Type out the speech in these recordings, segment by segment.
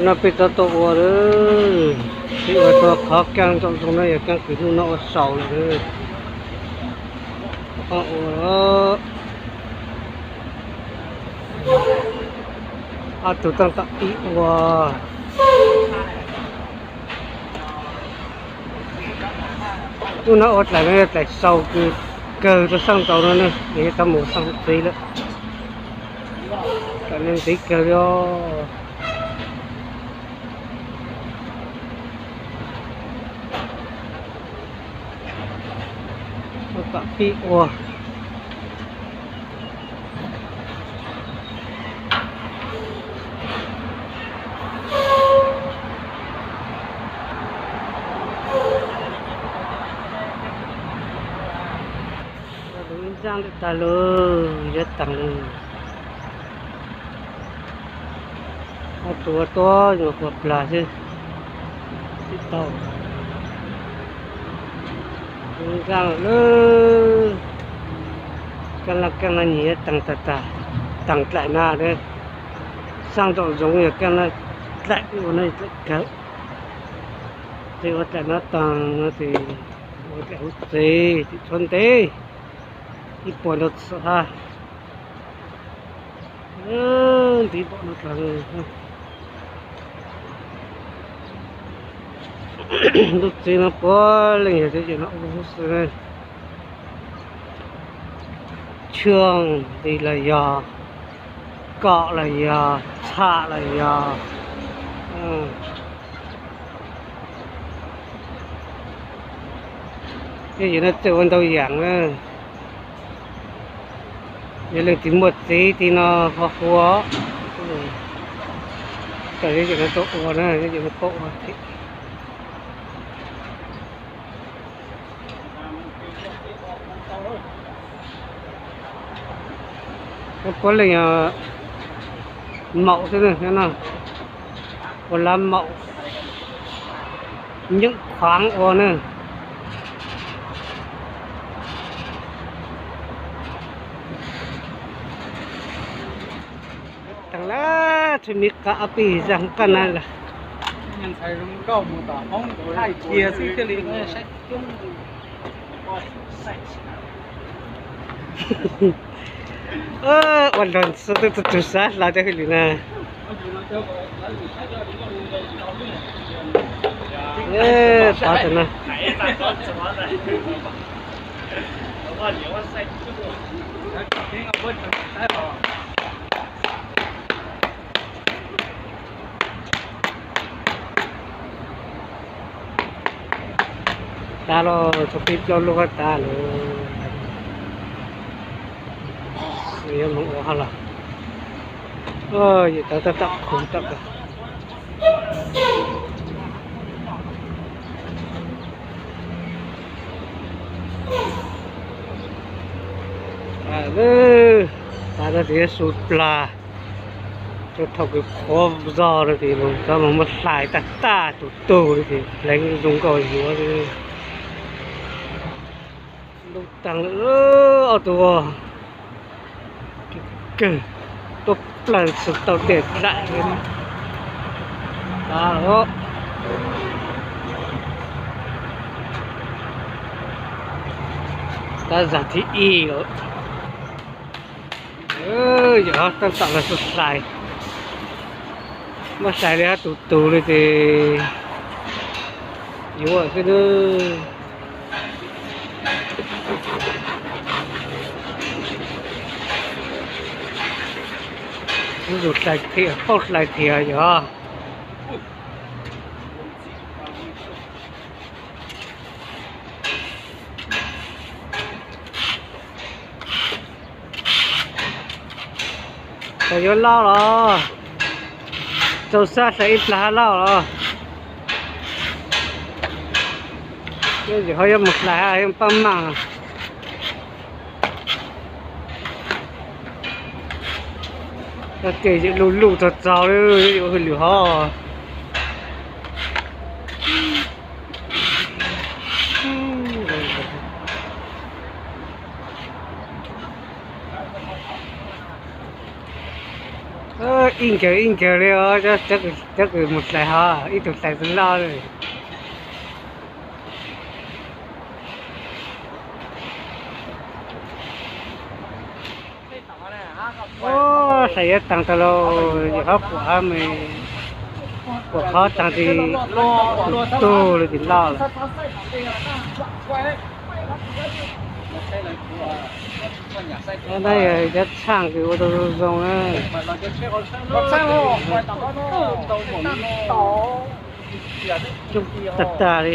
No peb txog tau ua lawm, peb ua tau qhov keej nraum zoov no yog keej kws hnub no ua saum lawm. Qhov ua ob tug teej tom pib ua. Hnub no ua dlaim no yog dlaim sau kawg rau sab nraud no na, nws yuav tau mus sau txiv lawm. Dlaim no ntxiv kawg li os. Ua tom pib ua. Ntxaaj lawm tag lawm, yuav teem lawm. Ob tug tuaj nyuam qhuav plag xwb, tsis tau. Ntxaaj lawm, keej laj keej no nyias teem tag tag, teem dlaim no, sab nraum zoov yog keej laj dlaim ua no dlaim kawg. Ces ua dlaim no teem no ces ua dlaim hauv tsev tsis tshua ntev, ib puas ntau txhom hab. Ntiv npaum no tag. Lub tsev no puav leej yog cov no ua huv xwb. Tshuaj nti los yog, kom los yog, txham los yog. Yog yim no txawj ua ntau yaam na. Yog leej twg muaj tsev ti no ho hu, txawm yog yim no tau ua na, yog yim no paub ua thiab. Puav leej maum xwb na, ua lab maum nyeem khuaav ua na. Teem lawm, tshuav me qab ob peb zag qab na lawm. Ua luag ntxhi twb tug tug sab hlawv cov hwj lwm na. Pov tau na. Tag los txog peb plaub lub qab tag lawm. Yuav moog ua hab los, yus tau tab tom qhuv tom kawg. Tag no ces yuav su plag, rau thaum kws qhuav zog no ces coj los muab hlais tag tag tus tug no ces pleev zoo nkauj yuav. Lub taag lawm ob tug, kawg tuaj plawg tsis tau tej dlaim li. Tab zag thib ib lawm. Yog tab tom los hlais, muab hlais li ob tug tug li ces yuav xwb nawb. Zuj zus hlais thiab paub hlais thiab yog. Tau yuav lauj los, tau sab hlais ib plag hab lauj los. Yog ho yuav mus hlais hab yuav paab maaj. Tej luj luj txaug txaug li, yuav ua hwj lwm hov. Ib nkawg ib nkawg li os, cov kws mus hlais hov ib tug hlais tsis loj li. Ua, hlais yuav taag tag lauj, yog qhov puam hov mas, puam qhov taag tes tug lawm tes loj lawm. Nab yog cov tshaaj kws ua tau zoo zoo na. Coob tag tag li.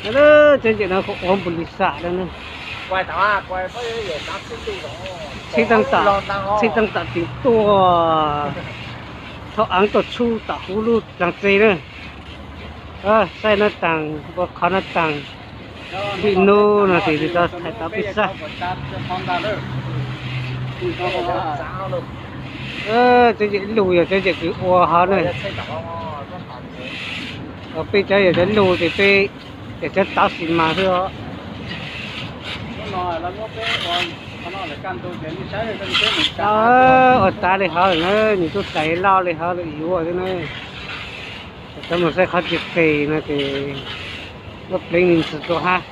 Cov ncem no kuj ua npus lis xam lawm na. Txhib taag tom, txhib taag tom tim tuaj, thaub eev tuaj tshub tom huv lub dlaag txeg na. Saib nab taag, ua qhov nab taag, vim nub no tes tau thaiv tau peb saib. Cov ncem lug yog cov ncem kws ua hov na. Peb cov yog cov lug tes peb yog cov tauv xis mas xwb os. Ua tas li hov lawm na, nws tub hlais loj li hov lawm yuav xwb na. Cov mus saib qhov tsis qis no ces muab pleev nws ntxwv rua hab,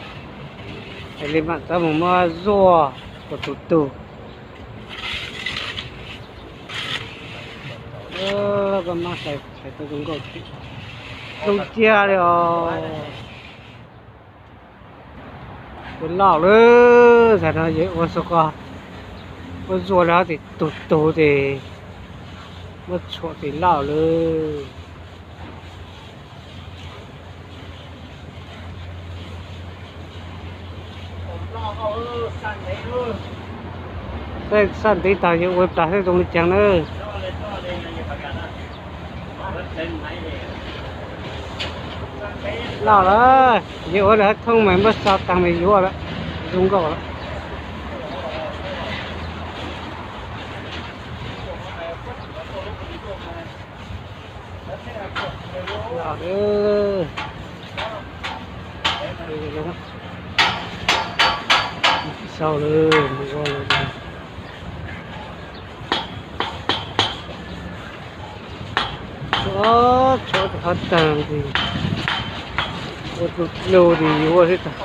es li mam cov mus muab zuaj rua tug tug. Koj mab hlais tau zoo nkauj, zoo ciaj li os. Ua loj lawm, tam no yog ua xav ko, muab zuaj li hov tes tug tug tes muab tshuam tes loj lawm. Saib sab ntev tag yog ua plag saib zoo li caag na. Loj lawm, yog ua lawm hab thoob mas muab sau taag mas yuav lawm, zoo nkauj lawm. Loj lawm. Sau lawm, ua lawm. Tshuam, tshuam qhov taag tes, ua tug lug tes yuav xwb tag.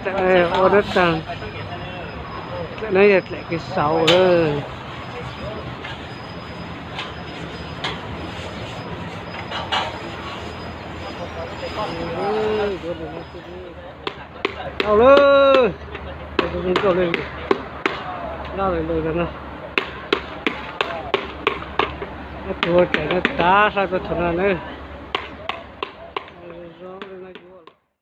Dlaim no ua nab taag, dlaim no yog dlaim kws sau lawm. Au lawm, zoo nkauj li, loj lawm lawm no. Ob tug ua dlaim no tav sab tau thaum no na.